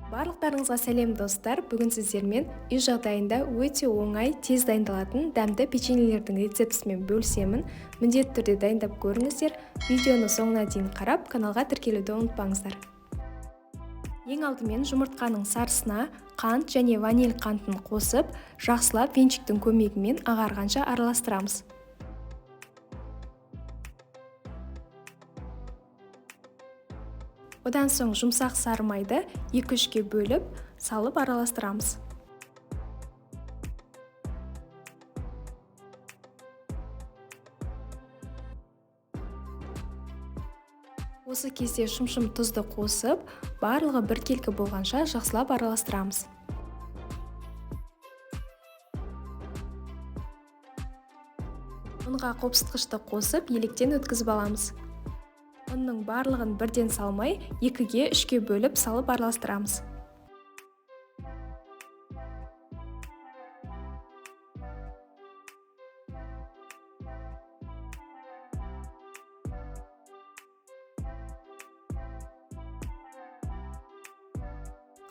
Барлықтарыңызға сәлем, достар! Бүгін сіздермен үй жағдайында өте оңай, тез дайындалатын дәмді печеньелердің рецептісімен бөлісемін. Міндетті түрде дайындап көріңіздер. Видеоны соңына дейін қарап, каналға тіркелуді ұмытпаңыздар. Ең алдымен жұмыртқаның сарысына қант және ваниль қантын қосып, жақсылап венчиктің көмегімен ағарғанша араластырамыз. Одан соң жұмсақ сары майды 2-3-ке бөліп, салып араластырамыз. Осы кезде шымшым тұзды қосып, барлығы біркелкі болғанша жақсылап араластырамыз. Ұнға қопсытқышты қосып, електен өткізіп аламыз. Ұнның барлығын бірден салмай, 2-ге, 3-ке бөліп салып араластырамыз.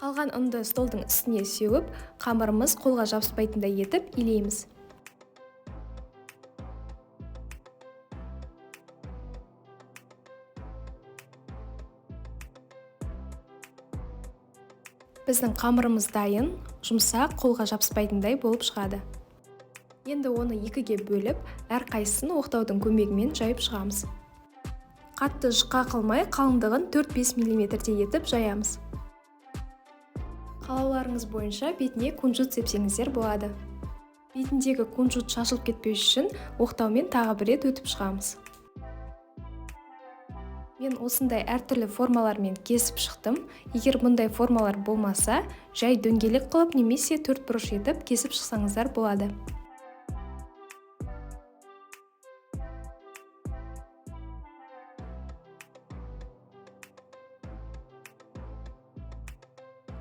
Қалған ұнды столдың үстіне сеуіп, қамырымыз қолға жабыспайтындай етіп илейміз. Біздің қамырымыз дайын, жұмсақ, қолға жабыспайтындай болып шығады. Енді оны 2-ге бөліп, әрқайсысын оқтаудың көмегімен жайып шығамыз. Қатты жұқа қылмай, қалыңдығын 4-5 миллиметрдей етіп жаямыз. Қалауларыңыз бойынша бетіне кунжут сепсеңіздер болады. Бетіндегі кунжут шашылып кетпес үшін оқтаумен тағы бір рет өтіп шығамыз. Мен осындай әртүрлі формалармен кесіп шықтым. Егер бұндай формалар болмаса, жай дөңгелек қылып немесе төрт бұрыш етіп кесіп шықсаңыздар болады.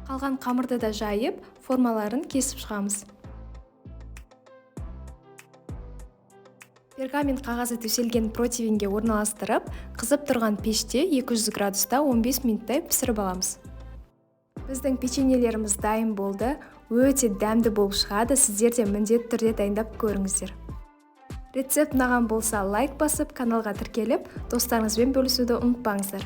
Қалған қамырды да жайып, формаларын кесіп шығамыз. Пергамент қағазы төселген противенге орналастырып, қызып тұрған пеште 200 градуста 15 минуттай пісіріп аламыз. Біздің печеньелеріміз дайын болды. Өте дәмді болып шығады. Сіздер де міндетті түрде дайындап көріңіздер. Рецепт ұнаған болса, лайк басып, каналға тіркеліп, достарыңызбен бөлісуді ұмытпаңыздар.